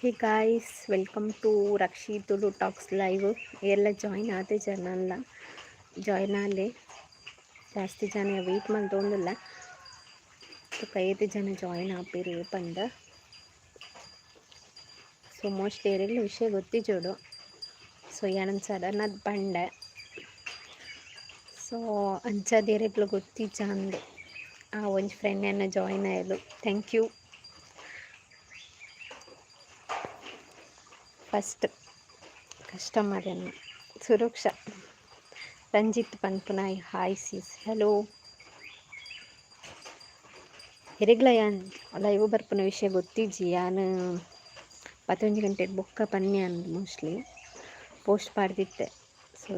Hey guys, welcome to Rakshi Tulu Talks live. ಎಲ್ಲ join ಆತೆ ಜನ ಜಾಯಿನ್ ಆಲೆ. ಜಾಸ್ತಿ ಜನ ವೆಯ್ಟ್ ಮಲ್ತೊಂದುಲ್ಲ. ಬೊಕ ಜನ ಜಾಯಿನ್ ಆಪೆರ್ ಪಂದ್. ಸೊ ಮೋಸ್ಟ್ಲಿ ಏರೆಗ್ಲ ವಿಷಯ ಗೊತ್ತಿಜೋಡು. ಸೊ ಯಾನ್ ಸಡನ್ ಆದ್ ಪಂಡೆ. ಸೊ ಅಂಚಾದ್ ಏರೆಗ್ಲ ಗೊತ್ತಿಜ್ಜಾಂದ್. ಆ ಒಂಜಿ ಫ್ರೆಂಡ್ ಎನ್ನ join ಆಯಲು. Thank you. First customer ಎನ್ನ ಸುರಕ್ಷಾ ರಂಜಿತ್ ಪನ್ಪುನಾಯ್. Hi sis, hello. ಎರೆಗ್ಲ ಯಾನ್ ಲೈವ್ ಬರ್ಪುನ ವಿಷಯ ಗೊತ್ತಿಜ್ಜಿ. ಯಾನ್ 11 ಗಂಟೆ ಬೊಕ್ಕ ಪನ್ನೆ ಅಂದ್ ಮೋಸ್ಟ್ಲಿ ಪೋಸ್ಟ್ ಪಾಡ್ದಿತ್ತೆ. ಸೊ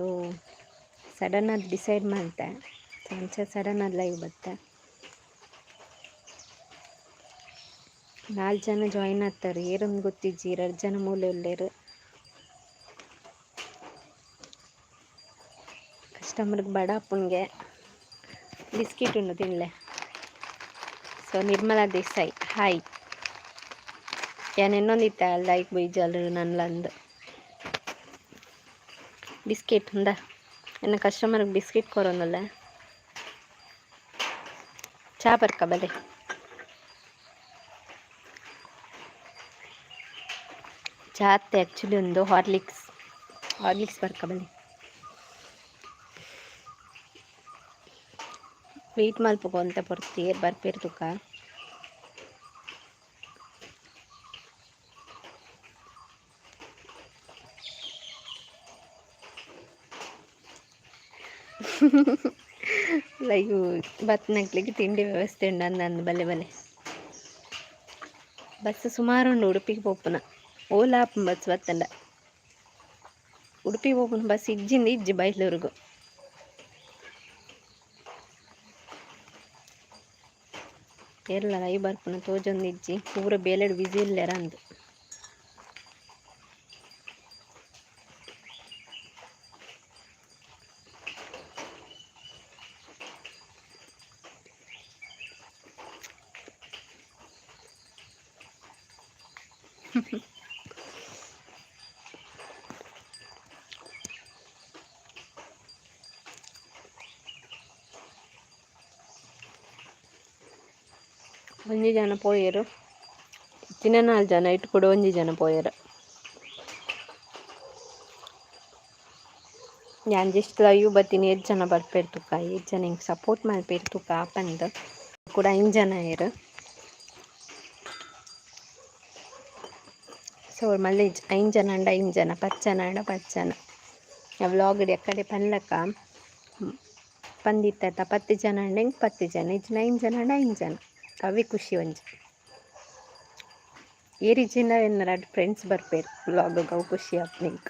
ಸಡನ್ ಆದ್ ಡಿಸೈಡ್ ಮಲ್ತೆ. ಸೊ ಅಂಚ ಸಡನ್ ಆದ್ ಲೈವ್ ಬತ್ತೆ. ನಾಲ್ಕು ಜನ ಜಾಯಿನ್ ಆಗ್ತಾರೆ, ಏರೊಂದು ಗೊತ್ತಿಜ್ಜಿ. ರಡ್ಡ್ ಜನ ಮೂಲೆ ಉಲ್ಲೆರ್. ಕಸ್ಟಮರ್ಗೆ ಬಡ ಆಪುಂಗೆ ಬಿಸ್ಕೆಟ್ ಉಂಡು, ತಿನ್ಲೆ. ಸೊ ನಿರ್ಮಲಾ ದೇಸಾಯಿ, ಹಾಯ್. ಯಾನ್ ಎನ್ನೊಂದಿತ್ತೆ ಲೈಕ್ ಬೈಜಲ್ ನನ್ಲಂದ್. ಬಿಸ್ಕೆಟ್ ಉಂದ, ಎನ್ನ ಕಸ್ಟಮರ್ಗೆ ಬಿಸ್ಕೆಟ್ ಕೊರೊಂದುಲ್ಲೆ. ಚಾ ಪರ್ಕ ಬಲೆ. ಚಾ ಅತ್ತೆ ಆ್ಯಕ್ಚುಲಿ ಒಂದು ಹಾರ್ಲಿಕ್ಸ್, ಹಾರ್ಲಿಕ್ಸ್ ಪರ್ಕ ಬಲೆ. ವೆಯ್ಟ್ ಮಲ್ಪುಗ ಒಂತೆ ಪೊರ್ತು, ಏರ್ ಬರ್ಪೆರ್ ತುಕ. ಲೈವ್ ಬತ್ನಕ್ಲೆಗ್ ತಿಂಡಿ ವ್ಯವಸ್ಥೆ ಉಂಡು ಅಂದಂದು. ಬಲೆ ಬಲೆ. ಬಸ್ ಸುಮಾರು ಉಂಡು ಉಡುಪಿಗೆ ಪೋಪುನ. ಓಲ ಆಪುಂಡು ಬಸ್ ಬತ್ತಂಡ. ಉಡುಪಿ ಪೋಪುನ ಬಸ್ ಇಜ್ಜಿಂದ ಇಜ್ಜಿ ಬೈಲೂರುಗು. ಏರ್ಲ ಲೈವ್ ಬರ್ಪುನ ತೋಜೊಂದು ಇಜ್ಜಿ. ಪೂರ ಬೇಲೆಡ್ ಬಿಸಿ ಇಲ್ಲೆರ ಅಂದ್. ಒಂಜಿ ಜನ ಪೋಯೆರ್. ಇತ್ತಿನ ನಾಲ್ ಜನ ಇಟ್ಟು ಕೂಡ ಒಂಜಿ ಜನ ಪೋಯೆರ್. ಯಾನ್ ಜಸ್ಟ್ ಲೈವ್ ಬತ್ತೀನಿ, ಏತ್ ಜನ ಬರ್ಪೆರ್ ತುಕ, ಏತ್ ಜನ ಎಂಕ್ ಸಪೋರ್ಟ್ ಮಲ್ಪೆರ್ ತುಕ ಪಂದ್. ಕೂಡ ಐನ್ ಜನ ಆಯೆರ್. ಸೊ ಮಲ್ಲ ಐನ್ ಜನ ಅಂಡ ಐನ್ ಜನ, 10 ಜನ ಅಂಡ 10 ಜನ. ವ್ಲಾಗ್ ಎಕ್ಕಡೆ ಪನ್ಲಕ್ಕ ಪಂದಿತ್ತ, 10 ಜನ ಅಂಡ ಎಂಕ್ 10 ಜನ, ಇಜ್ಜಿಂಡ ಐನ್ ಜನ ಅಂಡ ಐನ್ ಜನ. ಅವೇ ಖುಷಿ ಒಂಜಿ. ಏರಿಜಿನ ಎನ್ನ ರಡ್ಡ್ ಫ್ರೆಂಡ್ಸ್ ಬರ್ಪೆರ್ ವ್ಲಾಗ್, ಅವು ಖುಷಿ ಆಪುಂಡು ಎಂಕ್.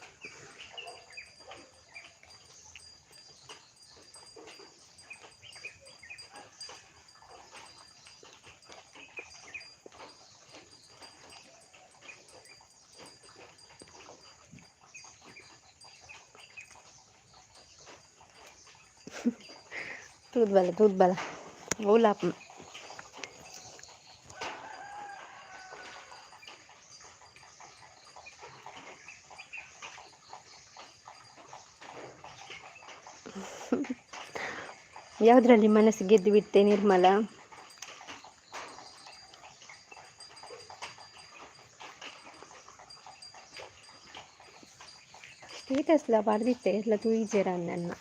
ತೂದ್ ಬಲ, ತೂದ್ ಬಲ, ಓಲ ಆಪುಂಡು. ಯಾವುದರಲ್ಲಿ ಮನಸ್ಸು ಗೆದ್ದು ಬಿಟ್ಟೆ ನಿರ್ಮಲ? ಸ್ಟೇಟಸ್ಲ ಪಾಡ್ದಿತ್ತೆ, ಎಲ್ಲ ತೂಯಿಜೆರ ನನ್ನ.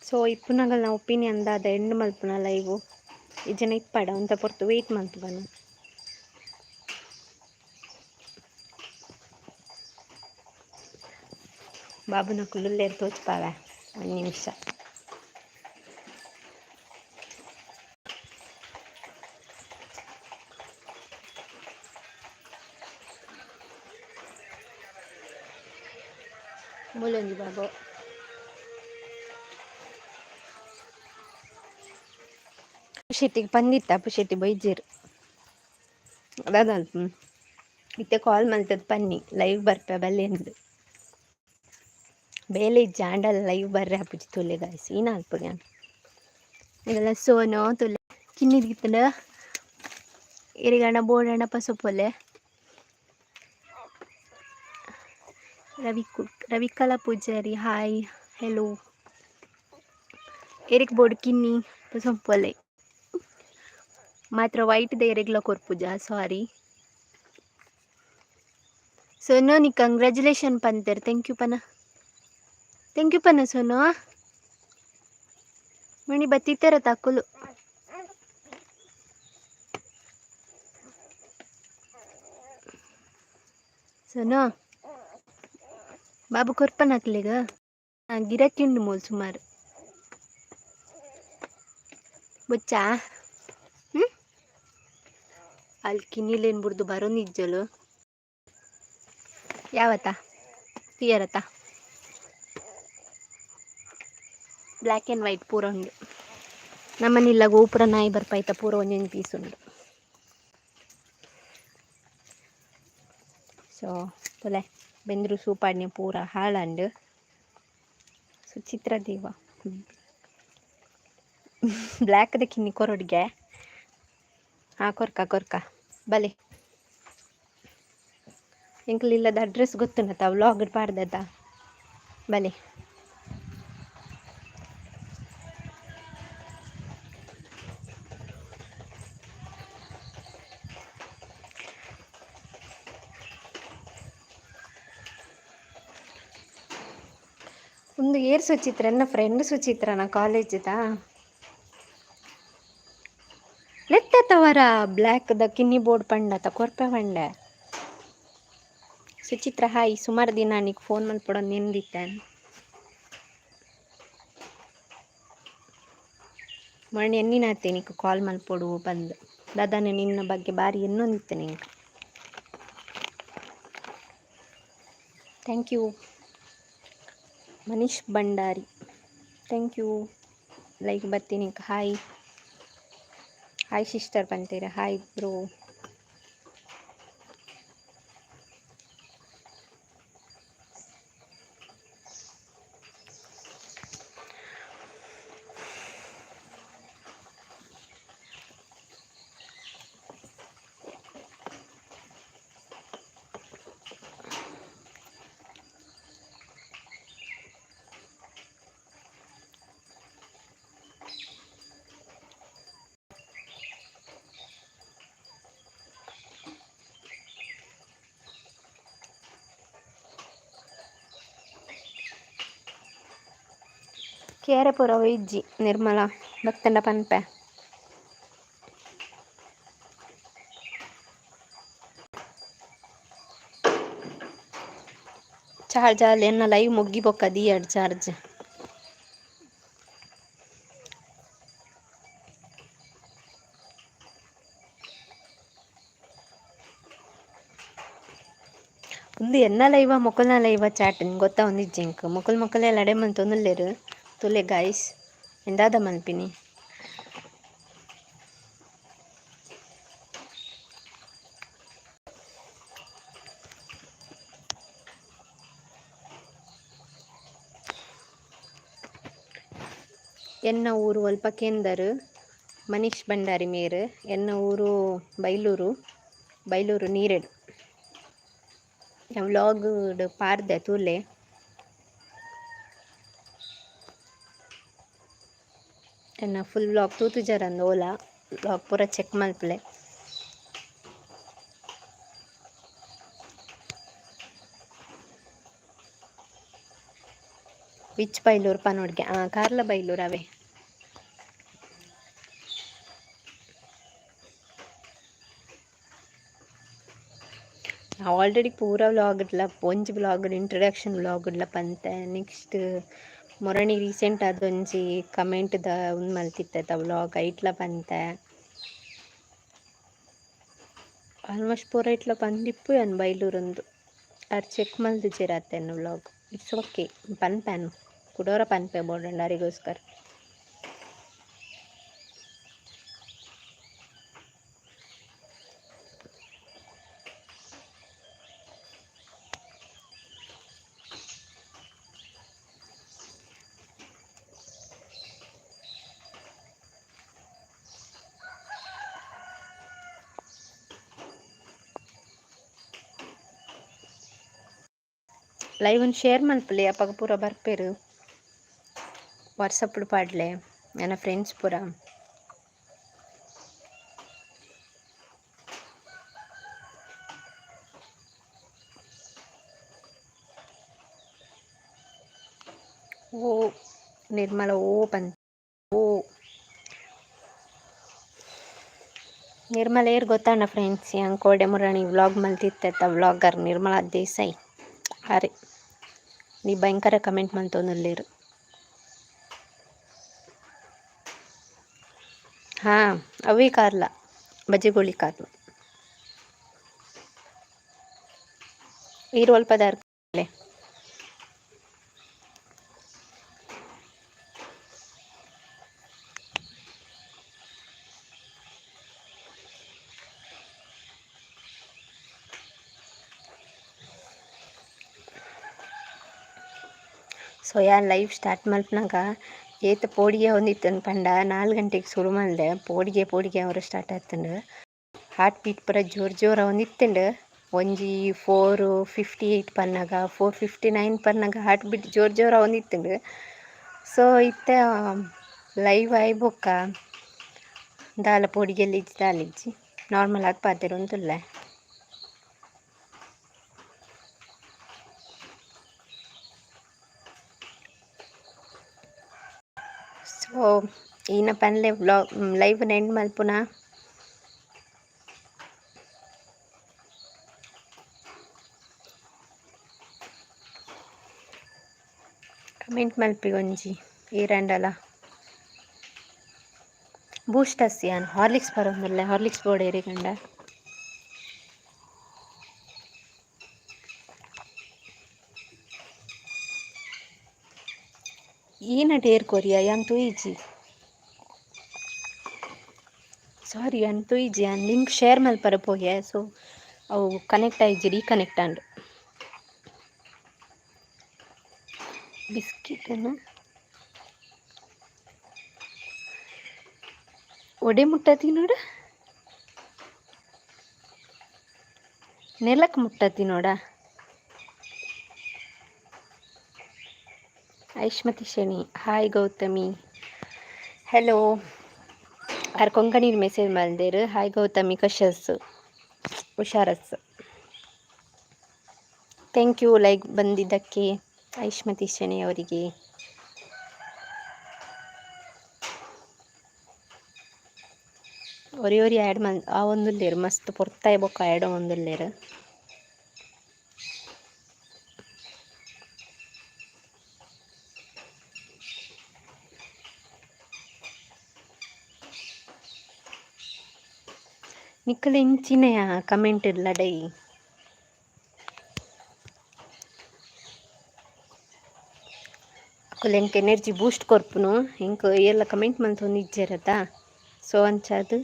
ಸೊ ಇಪ್ಪುನಗಲ್ನ ಒಪಿನಿಯನ್ ದಾದ? ಎಂಡ್ ಮಲ್ಪುನ ಲೈವು, ಇಜ್ಜಿಂಡ ಇಪ್ಪಡ ಒಂತೆ ಪೊರ್ತು ವೆಯ್ಟ್ ಮಲ್ಪುಗನ? ಬಾಬುನಕುಲು ಉಲ್ಲೆರ್, ತೋಜ್ಪಾವೆ ಒಂಜಿ ನಿಮಿಷ. ಮೂಲೊಂಜಿ ಬಾಬು. ಶೆಟ್ಟಿಗೆ ಪಂದಿತ್ತ, ಅಪ್ಪು ಶೆಟ್ಟಿ ಬೈಜೆರ್. ದಾದ ಇತ್ತೆ ಕಾಲ್ ಮಲ್ತದ್ ಪನ್ನಿ, ಲೈವ್ ಬರ್ಪೆ ಬಲ್ಲೆ ಅಂದ್. ಬೇಲೆ ಜಾಂಡಲ್ ಲೈವ್ ಬರ್ರೆ ಆಪುಜಿ ತೂಲೆ ಗಾಯ್ಸ್ ಈನ ಅಲ್ಪುಗೆ ಇದೆಲ್ಲ ಸೋನು ತುಲೆ ಕಿನ್ನಿದಿತ್ತಂಡ ಇರಿಗಣ್ಣ ಬೋಡಣ್ಣ ಪಸೊಪೊಲೆ ರವಿ ರವಿಕಲಾ ಪೂಜಾರಿ ಹಾಯ್ ಹೆಲೋ ಎರಿಕ್ ಬೋರ್ಡ್ ಕಿನ್ನಿ ಪಸೊಪೊಲೆ ಮಾತ್ರ ವೈಟ್ ದ ಎರೆಗ್ಲ ಕೊರ್ಪುಜ ಸಾರಿ. ಸೋನು ನಿ ಕಂಗ್ರ್ಯಾಚುಲೇಷನ್ ಪಂತೆರ್ thank you ಪನ. Thank you ಪನ Sonu. ಮಣಿ ಬತ್ತಿತ್ತರ ತಕ್ಕುಲು. ಸೋನು ಬಾಬು ಕೊರ್ಪನ ಅಕ್ಲೆಗ್ ಗಿರಾಕಿ ಉಂಡು ಮೋಲ್ ಸುಮಾರು. ಬೊಚ್ಚಾ? ಹ್ಞೂ ಅಲ್ಲಿ ಕಿನ್ನಿಲೇನು ಬುಡ್ದು ಬರೋನಿಜ್ಜಲು ಯಾವತ್ತ? ತೀಯರತ್ತ ಬ್ಲ್ಯಾಕ್ ಆ್ಯಂಡ್ ವೈಟ್ ಪೂರ ಉಂಡು. ನಮ್ಮನಿಲ್ಲ ಗೋಪುರ ನಾಯಿ ಬರ್ಪಾಯ್ತ ಪೂರ ಒಂಜೊಂಜಿ ಪೀಸ್ ಉಂಡು. ಸೊ ತೊಲೆ ಬೆಂದ್ರು ಸೂಪಾಡ್ನೆ ಪೂರ ಹಾಳಂಡು. ಸುಚಿತ್ರ ದೇವ ಬ್ಲ್ಯಾಕ್ದ ಕಿನ್ನಿ ಕೊರೊಡ್ಗೆ. ಹಾಂ, ಕೊರ್ಕ ಕೊರ್ಕ ಬಲೆ. ಎಂಕ್ಲ ಇಲ್ಲದ ಅಡ್ರೆಸ್ ಗೊತ್ತುಂಡತ ವ್ಲಾಗ್ ಪಾಡ್ದದ ಬಲೆ. ಒಂದು ಏರ್ ಸುಚಿತ್ರ ಎನ್ನ ಫ್ರೆಂಡ್ ಸುಚಿತ್ರನ ಕಾಲೇಜ್ದ ಲೆತ್ತತವರ ಬ್ಲ್ಯಾಕ್ ದ ಕಿನ್ನಿ ಬೋರ್ಡ್ ಪಂಡತ ಕೊರ್ಪೆ ಪಂಡೆ. ಸುಚಿತ್ರ ಹಾಯ್, ಸುಮಾರು ದಿನ ನಿಕ್ ಫೋನ್ ಮಲ್ಪೊಡ ನೆಂದಿತ್ತೆ. ಮೊನ್ನೆ ಎನ್ನಿನಾತೆ ನಿಕ್ ಕಾಲ್ ಮಲ್ಪೊಡು ಬಂದ್ ದಾದಾನೆ ನಿನ್ನ ಬಗ್ಗೆ ಬಾರಿ ಎನ್ನೊಂದಿತ್ತೆ ನಿಂಕ್. Thank you Manish Bhandari, thank you. Like ಬತ್ತೀನಿ ಹಾಯ್ ಹಾಯ್ ಸಿಸ್ಟರ್ ಪಂತೀರ, ಹಾಯ್ ಬ್ರೋ. ಕೇರೆ ಪೂರ ಇಜ್ಜಿ ನಿರ್ಮಲ ಭಕ್ತಂಡ ಪನ್ಪೆ. ಚಾರ್ಜ್ ಅಲ್ಲಿ ಎನ್ನ ಲೈವ್ ಮುಗ್ಗಿ ಬೊಕ್ಕ ದೀಯಡ್ ಚಾರ್ಜ್. ಉಂದು ಎನ್ನ ಲೈವ ಮೊಕಲ್ನ ಲೈವ ಚಾಟ್ ಗೊತ್ತಾ ಒಂದಿಜ್ಜಿ ಎಂಕ್. ಮೊಕಲ್ ಮೊಕಲೆ ಲಡೆ ಮಂತೊಂದುಲ್ಲೆರ್ ತೂಲೆ ಗಾಯ್ಸ್ ಎಂದಾದ ಮನ್ಪಿನಿ. ಎನ್ನ ಊರು ಒಲ್ಪ ಕೇಂದರ್ ಮನೀಶ್ ಭಂಡಾರಿ ಮೇರ್. ಎನ್ನ ಊರು ಬೈಲೂರು, ಬೈಲೂರು ನೀರೆಡ್. ವ್ಲಾಗ್ ಪಾರ್ದೆ ತೂಲೆ. ಎನ್ನ ಫುಲ್ ವ್ಲಾಗ್ ತೂತುಜರಂದ್ ಓಲ ವ್ಲಾಗ್ ಪೂರ ಚೆಕ್ ಮಲ್ಪುಲೆ. Which Bailur ಪನೋಡ್ಗೆ? ಕಾರ್ಲ ಬೈಲೂರು ಅವೇ. ಆಲ್ರೆಡಿ ಪೂರ ವ್ಲಾಗ್ಡ್ಲ ಒಂಜಿ ವ್ಲಾಗ್ ಇಂಟ್ರಡಕ್ಷನ್ ವ್ಲಾಗ್ಡ್ಲ ಪಂತೆ. ನೆಕ್ಸ್ಟ್ ಮೊರಣಿ ರೀಸೆಂಟ್ ಆದ್ ಒಂಜಿ ಕಮೆಂಟ್ ದ ಉಂದು ಮಲ್ತಿತ್ತೆ ವ್ಲಾಗ್ ಐಟ್ಲ ಪಂತೆ. ಆಲ್ಮೋಸ್ಟ್ ಪೂರ ಇಟ್ಲ ಪಂದಿಪ್ಪು ಯಾನ್ ಬೈಲೂರುಂದು. ಆರ್ ಚೆಕ್ ಮಲ್ದಿಜೆರ್ ಅತ್ತೆ ಎನ್ನ ವ್ಲಾಗ್. It's okay ಪನ್ಪೆ ಕುಡೋರ ಪನ್ಪೆ ಬೋಡಂಡ ಅರಿಗೋಸ್ಕರ. ಲೈವ್ ಶೇರ್ ಮಲ್ಪಲೆ ಅಪಗ ಪೂರ ಬರ್ಪೇರು. ವಾಟ್ಸಪ್ ಪಾಡ್ಲೆ ನನ್ನ ಫ್ರೆಂಡ್ಸ್ ಪೂರ. ಓ ನಿರ್ಮಲ ಓ ಪನ್ ಓ ನಿರ್ಮಲ ಏರ್ ಗೊತ್ತಾಂಡ ಫ್ರೆಂಡ್ಸ್, ಯಾನ್ ಕೋಡೆ ಮುರಾನಿ ವ್ಲಾಗ್ ಮಲ್ತಿತ್ತೆತ್ತ ವ್ಲಾಗರ್ ನಿರ್ಮಲಾ ದೇಸಾಯಿ ಅರೆ ನೀ ಭಯಂಕರ ಕಮೆಂಟ್ ಮಲ್ತೊಂದುಲ್ಲೆರ್. ಹಾಂ ಅವೇ ಕಾರ್ಲ ಬಜೆಗೋಳಿ ಕಾರ್ಲ ಈರ್ ಒಲ್ಪದಾರ್. ಸೊ ಯಾನ್ ಲೈವ್ ಸ್ಟಾರ್ಟ್ ಮಲ್ಪುನಗ ಏತ್ ಪೋಡಿಗೆ ಒಂದಿತ್ತಂದ್ ಪಂಡ 4 ಗಂಟೆಗೆ ಸುರು ಮಲ್ದೆ ಪೋಡಿಗೆ ಪೋಡಿಗೆ ಅವರ ಸ್ಟಾರ್ಟ್ ಆತುಂಡು. ಹಾರ್ಟ್ ಬೀಟ್ ಪೂರ ಜೋರು ಜೋರು ಆವೊಂದಿತ್ತುಂಡು. ಒಂಜಿ 4:58 ಪನ್ನಗ 4:59 ಪನ್ನಗ ಹಾರ್ಟ್ ಬೀಟ್ ಜೋರು ಜೋರು ಆವೊಂದಿತ್ತುಂಡು. ಸೊ ಇತ್ತೆ ಲೈವ್ ಆಯಿ ಬೊಕ್ಕ ದಾಲ ಪೋಡಿಗೆಲ್ ಇಜ್ಜಿ ದಾಲ ಇಜ್ಜಿ ನಾರ್ಮಲ್ ಆದ್ ಪಾತೆರೊಂದುಲ್ಲೆ. ಸೊ ಈನ ಪನ್ಲೆ ವ್ಲಾಗ್ ಲೈವ್ ನ್ ಎಂಡ್ ಮಲ್ಪುನ. ಕಮೆಂಟ್ ಮಲ್ಪಿ ಒಂಜಿ ಏರಾಂಡಲ. ಬೂಸ್ಟ್ ಅಸ್ ಯಾನ್ ಹಾರ್ಲಿಕ್ಸ್ ಪರೊಂದುಲ್ಲೆ ಹಾರ್ಲಿಕ್ಸ್ ಬೋಡು ಏರೆಗಂಡ. ಈನಟ ಏರ್ ಕೊರಿಯ ಯಾನ್ ತೂಯಿಜಿ. ಸಾರಿ ಯಾನ್ ತೂಯಿಜಿ, ಯಾನ್ ಲಿಂಕ್ ಶೇರ್ ಮಲ್ಪರೆ ಪೋಯೆ, ಸೊ ಅವು ಕನೆಕ್ಟ್ ಆಯಿಜಿ, ರೀಕನೆಕ್ಟ್ ಆಂಡ್. ಬಿಸ್ಕಿಟನ್ನು ಒಡೆ ಮುಟ್ಟತಿ ನೋಡ, ನೆಲಕ್ಕೆ ಮುಟ್ಟತಿ ನೋಡ. Aishmati Sheni hi Gautami hello. ಆರ್ ಕೊಂಕಣಿಡ್ ಮೆಸೇಜ್ ಮಲ್ದೆರ್ ಹಾಯ್ ಗೌತಮಿ ಕಶಸ್ ಹುಷಾರಸ್. Thank you like ಬಂದಿದ್ದಕ್ಕೆ ಐಶ್ಮತಿ ಶೆಣಿ ಅವರಿಗೆ. ಒರಿ ಒರಿ ಆ್ಯಡ್ ಮಲ್ ಆವೊಂದುಲ್ಲೆರ್ ಮಸ್ತ್ ಪೊರ್ತಾಯಿ ಬೊಕ್ಕ ಆ್ಯಡ್ ಆವೊಂದುಲ್ಲೆರ್. ನಿಕುಲು ಎಂಚಿನಯ ಕಮೆಂಟ್ ಲಡೈ. ಅಕುಲು ಎಂಕ್ ಎನರ್ಜಿ ಬೂಸ್ಟ್ ಕೊರ್ಪುನು, ಎಂಕ್ ಏರ್ಲ ಕಮೆಂಟ್ ಮಲ್ತೊಂದು ಇಜ್ಜೆರತ, ಸೊ ಅಂಚಾದ್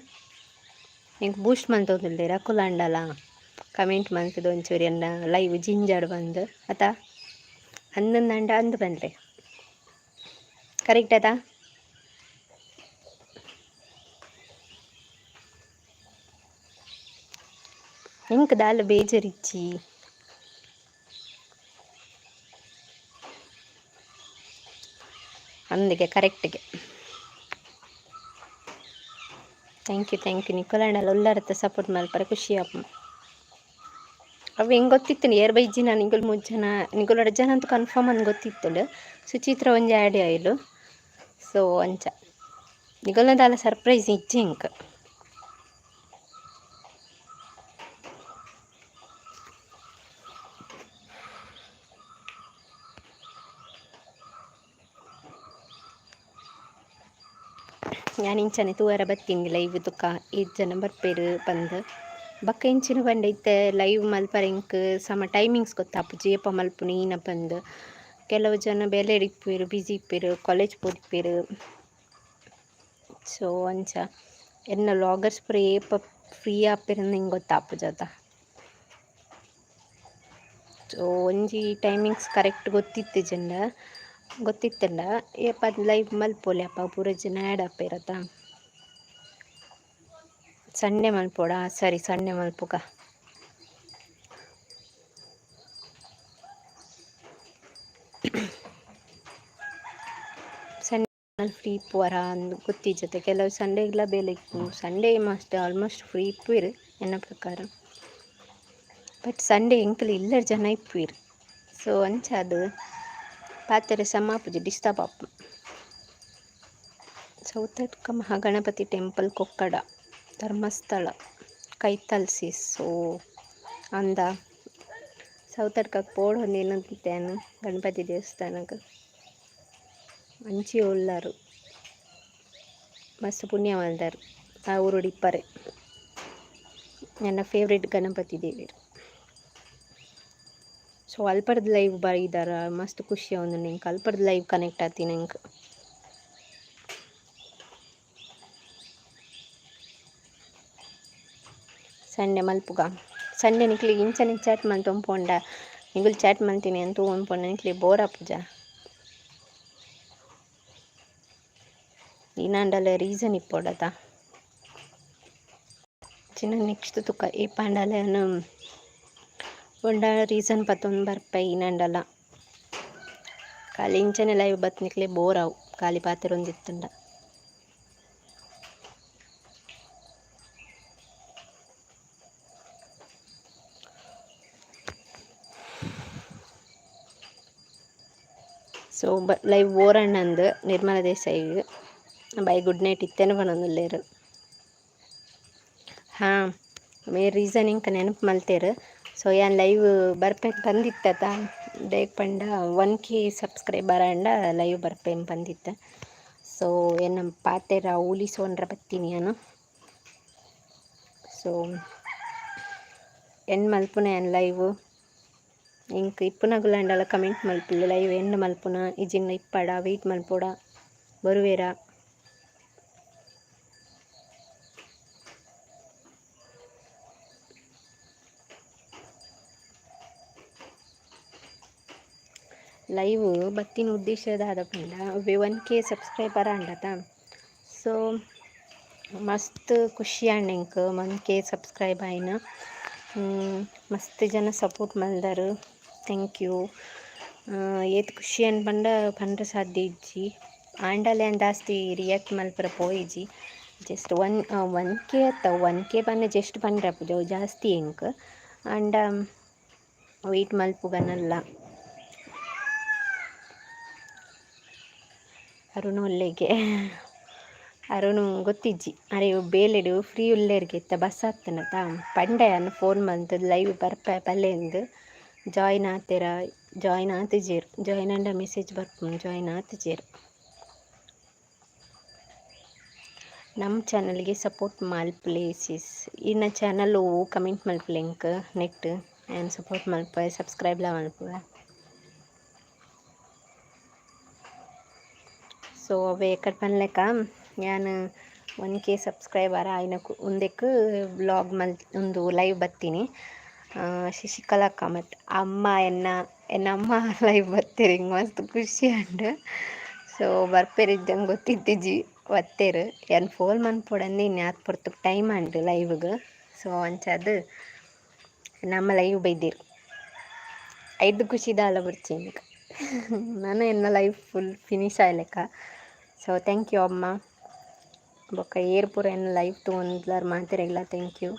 ಎಂಕ್ ಬೂಸ್ಟ್ ಮಲ್ತೊಂದುಲ್ಲೆರ್ ಅಕುಲು ಆಂಡಲ ಕಮೆಂಟ್ ಮಲ್ತ್ದ್ ಒಂಚೂರು ಎನ್ನ ಲೈವ್ ಜಿಂಜಾಡ್ ಪಂದ್ ಅತ ಅಂದಂದಾಂಡ ಅಂದ್ ಪನ್ಲೆ ಕರೆಕ್ಟ್ ಅತಾ. ಎಂಕ್ ದಾಲ ಬೇಜಾರಿಜ್ಜಿ. ಅಂದಿಗೆ ಕರೆಕ್ಟ್ಗೆ thank you thank you. ನಿಕುಲಾಂಡಲ ಉಲ್ಲರತ್ತ ಸಪೋರ್ಟ್ ಮಲ್ಪರೆ ಖುಷಿ ಆಪುಂಡು. ಅವು ಎಂಕ್ ಗೊತ್ತಿತ್ತುಂಡು ಏರ್ ಬೈಜಿನ ನಿಕುಲು ಮೂಜಿ ಜನ ನಿಕುಲು ರಡ್ಡ್ ಜನ ಅಂತೂ ಕನ್ಫರ್ಮ್ ಅಂದ್ ಗೊತ್ತಿತ್ತುಂಡು. ಸುಚಿತ್ರ ಒಂಜಿ ಆ್ಯಡ್ ಆಯ್ಲು ಸೊ ಅಂಚ ನಿಕಲ್ನ ದಾಲ ಸರ್ಪ್ರೈಸ್ ಇಜ್ಜಿ ಎಂಕ್. ಯಾನ್ ಇಂಚನೆ ತೂವರೆ ಬತ್ತಿನಿ ಲೈವ್ ತುಕ ಏತ್ ಜನ ಬರ್ಪೆರ್ ಪಂದ್. ಬೊಕ್ಕ ಎಂಚಿನ ಪಂಡ ಇತ್ತೆ ಲೈವ್ ಮಲ್ಪರೆ ಎಂಕ್ ಸಮ ಟೈಮಿಂಗ್ಸ್ ಗೊತ್ತಾಪುಜಿ ಏಪ ಮಲ್ಪುನು ಈನ ಪಂದ್. ಕೆಲವು ಜನ ಬೇಲೆಡ್ ಇಪ್ಪುವೆರ್ ಬಿಸಿ ಇಪ್ಪುವೆರ್ ಕಾಲೇಜ್ ಪೋದಿಪ್ಪೆರ್. ಸೊ ಅಂಚ ಎನ್ನ ವ್ಲಾಗರ್ಸ್ ಪೂರ ಏಪ ಫ್ರೀ ಆಪೆರ್ ಎಂಕ್ ಗೊತ್ತಾಪುಜಿ ಅತ. ಸೊ ಒಂಜಿ ಟೈಮಿಂಗ್ಸ್ ಕರೆಕ್ಟ್ ಗೊತ್ತಿತ್ತಿಜಿಂಡ ಗೊತ್ತಿತ್ತುಂಡ ಏಪ ಲೈವ್ ಮಲ್ಪೊಲಿ ಅಪ ಪೂರ ಜನ ಆ್ಯಡ್ ಆಪೆರ್ ಅತ. ಸಂಡೆ ಮಲ್ಪೊಡ ಸರಿ ಸಂಡೆ ಮಲ್ಪುಗ. ಫ್ರೀ ಇಪ್ಪುವರ ಅಂದ್ ಗೊತ್ತಿಜ್ಜತೆ. ಕೆಲವು ಸಂಡೇಗ್ಲ ಬೇಲೆ ಇಪ್ಪು. ಸಂಡೇ ಮಸ್ತ್ ಆಲ್ಮೋಸ್ಟ್ ಫ್ರೀ ಇಪ್ಪುವೆರ್ ಎನ್ನ ಪ್ರಕಾರ. ಬಟ್ ಸಂಡೇ ಎಂಕುಲು ಇಲ್ಲಡ್ ಜನ ಇಪ್ಪುವೆರ್. ಸೊ ಅಂಚಾದ್ ಪಾತೆರ ಸಮ ಆಪುಜಿ, ಡಿಸ್ಟರ್ಬ್ ಆಪುಂಡು. ಸೌತಡ್ಕ ಮಹಾಗಣಪತಿ ಟೆಂಪಲ್ ಕೊಕ್ಕಡ ಧರ್ಮಸ್ಥಳ ಕೈತಲ್ ಸಿಸ್. ಸೊ ಅಂದ ಸೌತಡ್ಕಗ್ ಪೋಡೊಂದು ಎನ್ನೊಂದಿತ್ತೆ ಯಾನ್ ಗಣಪತಿ ದೇವಸ್ಥಾನಗ್. ಅಂಚಿ ಉಲ್ಲರು ಮಸ್ತ್ ಪುಣ್ಯ ಮಲ್ದರ್ ಆ ಊರುಡು ಇಪ್ಪರೆ. ಎನ್ನ ಫೇವ್ರೇಟ್ ಗಣಪತಿ ದೇವೆರ್. ಸೊ ಅಲ್ಪರ್ದ್ ಲೈವ್ ಬೈದರ ಮಸ್ತ್ ಖುಷಿ ಆವೊಂದುಂಡು ಎಂಕ್ ಅಲ್ಪರ್ದ್ ಲೈವ್ ಕನೆಕ್ಟ್ ಆತಿನ ಎಂಕ್. ಸಂಡೆ ಮಲ್ಪುಗ. ಸಂಡೆ ನಿಕ್ಲೆಗ್ ಇಂಚನೆ ಚಾಟ್ ಮಲ್ತೊಂದು ಪೋಂಡ ನಿಗುಲು ಚಾಟ್ ಮಲ್ತಿನಿ ಅಂತ ತೂವೊಂದು ಪೋಂಡ ನಿಕ್ಲೆಗ್ ಬೋರ್ ಆಪುಜ. ಈನಾಂಡಲ ರೀಸನ್ ಇಪ್ಪೊಡತ. ಚಿನ್ನ ನೆಕ್ಸ್ಟ್ ತುಕ ಏಪಾಂಡಲ ಯಾನ್ ಪಂಡ ರೀಸನ್ ಪತ್ತೊಂದು ಬರ್ಪೆ ಈನಾಂಡಲ. ಖಾಲಿ ಇಂಚನೆ ಲೈವ್ ಬತ್ತ್ ನಿಕ್ಲೆಗ್ ಬೋರ್ ಆವು ಖಾಲಿ ಪಾತೆರೊಂದಿತ್ತುಂಡ. ಸೊ ಲೈವ್ ಬೋರ್ ಆಂಡ್ ನಿರ್ಮಲ ದೇಸಾಯಿಗ್ ಬೈ ಗುಡ್ ನೈಟ್ ಇತ್ತೆನೆ ಪನೊಂದುಲ್ಲೆರ್. ಹಾಂ ಮೇರ್ ರೀಸನ್ ಎಂಕ್ ನೆನಪು ಮಲ್ತೆರ್. ಸೊ ಯಾನ್ ಲೈವ್ ಬರ್ಪೆ ಪಂದಿತ್ತತ ದಾಯೆಗ್ ಪಂಡ 1K ಸಬ್ಸ್ಕ್ರೈಬರ್ ಆಂಡ ಲೈವ್ ಬರ್ಪೆ ಪಂದಿತ್ತೆ. ಸೊ ಎನ್ನ ಪಾತೆರ ಉಲಿಸೊನ್ರ ಬತ್ತೀನಿ ಯಾನ್. ಸೊ ಎಂಡ್ ಮಲ್ಪುನ ಯಾನ್ ಲೈವ್. ಎಂಕ್ ಇಪ್ಪುನಗುಲಾಂಡಲ ಕಮೆಂಟ್ ಮಲ್ಪುಲೆ ಲೈವ್ ಎಂಡ್ ಮಲ್ಪುನ ಇಜ್ಜಿಂಡ ಇಪ್ಪಡ ವೆಯ್ಟ್ ಮಲ್ಪೊಡ ಬರುವೆರಾ. ಲೈವ್ ಬತ್ತಿನ ಉದ್ದೇಶ ದಾದ ಪಂಡ ಅವ್ವೆ 1K ಸಬ್ಸ್ಕ್ರೈಬರ್ ಆಂಡತ. ಸೊ ಮಸ್ತ್ ಖುಷಿ ಆಂಡ್ ಎಂಕ್ 1K ಸಬ್ಸ್ಕ್ರೈಬ್ ಆಯಿನ. ಮಸ್ತ್ ಜನ ಸಪೋರ್ಟ್ ಮಲ್ದರ್. Thank you. ಏತ್ ಖುಷಿ ಆಂಡ್ ಪಂಡ ಪನ್ರೆ ಸಾಧ್ಯ ಇಜ್ಜಿ. ಆಂಡಲ ಯಾನ್ ಜಾಸ್ತಿ ರಿಯಾಕ್ಟ್ ಮಲ್ಪರೆ ಪೋಯಿಜಿ. ಜಸ್ಟ್ ಒನ್ 1K ಅತ್ತ 1K ಪಂಡ ಜಸ್ಟ್ ಪನ್ರೆ ಆಪುಜಿ ಅವು ಜಾಸ್ತಿ ಎಂಕ್. ಆಂಡ ವೆಯ್ಟ್ ಮಲ್ಪುಗ ನಲ್ಲ. ಅರುಣ್ ಒಲ್ಲೆಗೆ ಅರುಣ್ ಗೊತ್ತಿಜ್ಜಿ ಅರೆ ಬೇಲೆಡ್ ಫ್ರೀ ಉಲ್ಲೆರ್ಗೆ ಇತ್ತ ಬಸ್ ಆತ್ಂಡತ ಪಂಡೆ ಯಾನ್ ಫೋನ್ ಮಲ್ತ್ದ್ ಲೈವ್ ಬರ್ಪೆ ಬಲ್ಲೆಂದ್ ಜಾಯಿನ್ ಆತೆರ ಜಾಯಿನ್ ಆತಿಜೆರ್ ಜಾಯಿನ್ ಆಂಡ ಮೆಸೇಜ್ ಬರ್ಪುಂಡು ಜಾಯಿನ್ ಆತಿಜೆರ್. ನಮ್ಮ ಚಾನಲ್ಗೆ ಸಪೋರ್ಟ್ ಮಲ್ಪುಲೆ ಸಿಸ್. ಇರ್ನ ಚಾನಲ್ ಒವು ಕಮೆಂಟ್ ಮಲ್ಪುಲೆ ಎಂಕ್ ನೆಟ್ ಯಾನ್ ಸಪೋರ್ಟ್ ಮಲ್ಪುವೆ ಸಬ್ಸ್ಕ್ರೈಬ್ಲ ಮಲ್ಪುವೆ. ಸೊ ಅವ್ವೆ ಎಕ್ಕಡ್ ಪನ್ಲೆಕ ಯಾನ್ 1K ಸಬ್ಸ್ಕ್ರೈಬರ್ ಆಯಿನ ಉಂದೆಕ್ ವ್ಲಾಗ್ ಮಲ್ ಉಂದು ಲೈವ್ ಬತ್ತೀನಿ. ಶಶಿಕಲಾ ಕಾಮತ್ ಅಮ್ಮ ಎನ್ನ ಎನ್ನ ಅಮ್ಮ ಲೈವ್ ಬತ್ತೆರ್ ಎಂಕ್ ಮಸ್ತ್ ಖುಷಿ ಆಂಡ್. ಸೊ ಬರ್ಪೆರ್ ಇಜ್ಜಂದ್ ಗೊತ್ತಿತ್ತಿಜಿ ಬತ್ತೆರ್. ಯಾನ್ ಫೋನ್ ಮನ್ಪೊಡಂದ್ ಇನಿ ಆತ್ ಪೊರ್ತುಗ್ ಟೈಮ್ ಆಂಡ್ ಲೈವ್ಗ್. ಸೊ ಅಂಚಾದ್ ನಮ್ಮ ಲೈವ್ ಬೈದೆರ್. ಐಡ್ದ್ ಖುಷಿ ದಾಲ ಬೊರ್ಚಿ ಎಂಕ್. ನನ ಎನ್ನ ಲೈಫ್ ಫುಲ್ ಫಿನಿಶ್ ಆಯಿಲೆಕ. ಸೊ thank you ಅಮ್ಮ. ಬೊಕ್ಕ ಏರ್ ಪೂರ ಎನ್ನ ಲೈವ್ ತೂವೊಂದುಲ್ಲಾರ್ ಮಾತೆರೆಗ್ಲಾ thank you.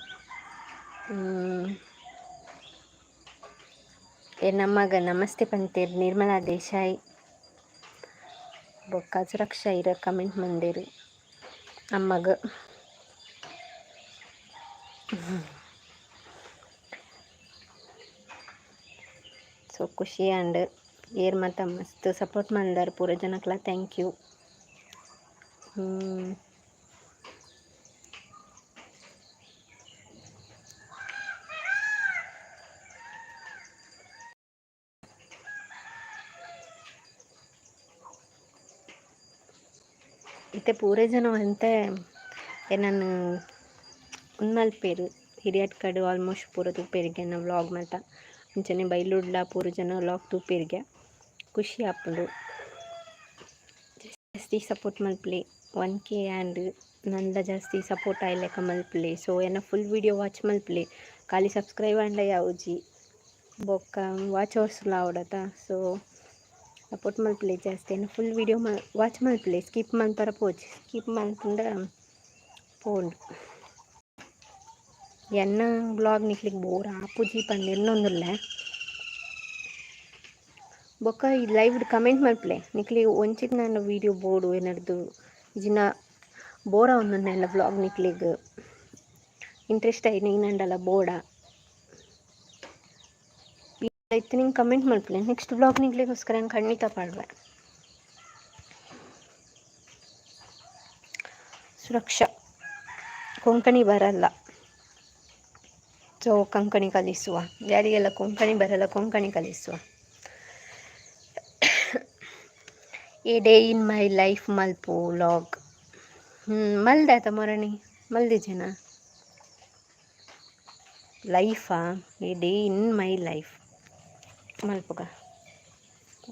ಎನ್ನಮ್ಮಗ್ ನಮಸ್ತೆ ಪಂತೆರ್ ನಿರ್ಮಲಾ ದೇಸಾಯಿ. ಬೊಕ್ಕ ಸುರಕ್ಷಾ ಇರ ಕಮೆಂಟ್ ಮಂದೆರ್ ಅಮ್ಮಗ್. ಸೊ ಖುಷಿ ಆಂಡ್. ಏರ್ ಮಾತ ಮಸ್ತ್ ಸಪೋರ್ಟ್ ಮಲ್ದರ್ ಪೂರ ಜನಕ್ಲ thank you. ಇತ್ತೆ ಪೂರ ಜನ ಒಂತೆ ಎನನ್ ಉಂದು ಮಲ್ಪೆರ್ ಹಿರಿಯಡ್ಕಡ್ ಆಲ್ಮೋಸ್ಟ್ ಪೂರ ತೂಪೆರ್ಗೆ ಎನ್ನ ವ್ಲಾಗ್ ಮಾತ. ಅಂಚನೆ ಬೈಲೂರ್ಡ್ಲ ಪೂರ ಜನ ವ್ಲಾಗ್ ತೂಪೆರ್ಗೆ ಖುಷಿ ಆಪುಂಡು. ಜಾಸ್ತಿ ಸಪೋರ್ಟ್ ಮಲ್ಪುಲೆ 1K ಆಂಡ್ ನನಲ ಜಾಸ್ತಿ ಸಪೋರ್ಟ್ ಆಯಿಲೆಕ ಮಲ್ಪುಲೆ. ಸೊ ಎನ್ನ ಫುಲ್ ವೀಡಿಯೋ ವಾಚ್ ಮಲ್ಪುಲೆ. ಖಾಲಿ ಸಬ್ಸ್ಕ್ರೈಬ್ ಆಂಡ ಯಾವುಜಿ. ಬೊಕ್ಕ ವಾಚ್ ಅವರ್ಸ್ ಲ ಆವೊಡತ. ಸೊ ಸಪೋರ್ಟ್ ಮಲ್ಪುಲೆ ಜಾಸ್ತಿ. ಫುಲ್ ವೀಡಿಯೋ ವಾಚ್ ಮಲ್ಪುಲೆ, ಸ್ಕಿಪ್ ಮನ್ಪರ ಪೋಚಿ, ಸ್ಕಿಪ್ ಮಲ್ಪುಂಡ ಪೋಂಡು. ಎನ್ನ ಬ್ಲಾಗ್ ನಿಕ್ಲಿಗ್ ಬೋರ್ ಆಪುಜಿ ಪಂದ್ ಎನ್ನೊಂದುಲ್ಲೆ. ಬೊಕ್ಕ ಈ ಲೈವ್ ಕಮೆಂಟ್ ಮಲ್ಪುಲೆ ನಿಕ್ಲಿಗ್ ಒಂಚಿತ್ ನಾಂಡ ವೀಡಿಯೋ ಬೋಡು ಎನರ್ದು, ಇಜಿನ ಬೋರ್ ಆವೊಂದುಂಡು ವ್ಲಾಗ್ ನಿಕ್ಲಿಗ್ ಇಂಟ್ರೆಸ್ಟ್ ಆಯಿನ ಬೋಡ ಇತ್ತೆ ನಿಂಗೆ ಕಮೆಂಟ್ ಮಲ್ಪುಲೆ. ನೆಕ್ಸ್ಟ್ ವ್ಲಾಗ್ ನಿಕ್ಲೆಗೋಸ್ಕರ ನಾನು ಖಂಡಿತ ಪಾಡುವೆ. ಸುರಕ್ಷಾ ಕೊಂಕಣಿ ಬರಲ್ಲ, ಸೊ ಕೊಂಕಣಿ ಕಲಿಸುವ. ಯಾರಿಗೆಲ್ಲ ಕೊಂಕಣಿ ಬರಲ್ಲ ಕೊಂಕಣಿ ಕಲಿಸುವ. A day in my life ಮಲ್ಪು ವ್ಲಾಗ್. ಮಲ್ದೆ ಆತ ಮೊರಣಿ ಮಲ್ದಿಜೇನಾ ಲೈಫಾ? A day in my life ಮಲ್ಪುಗ.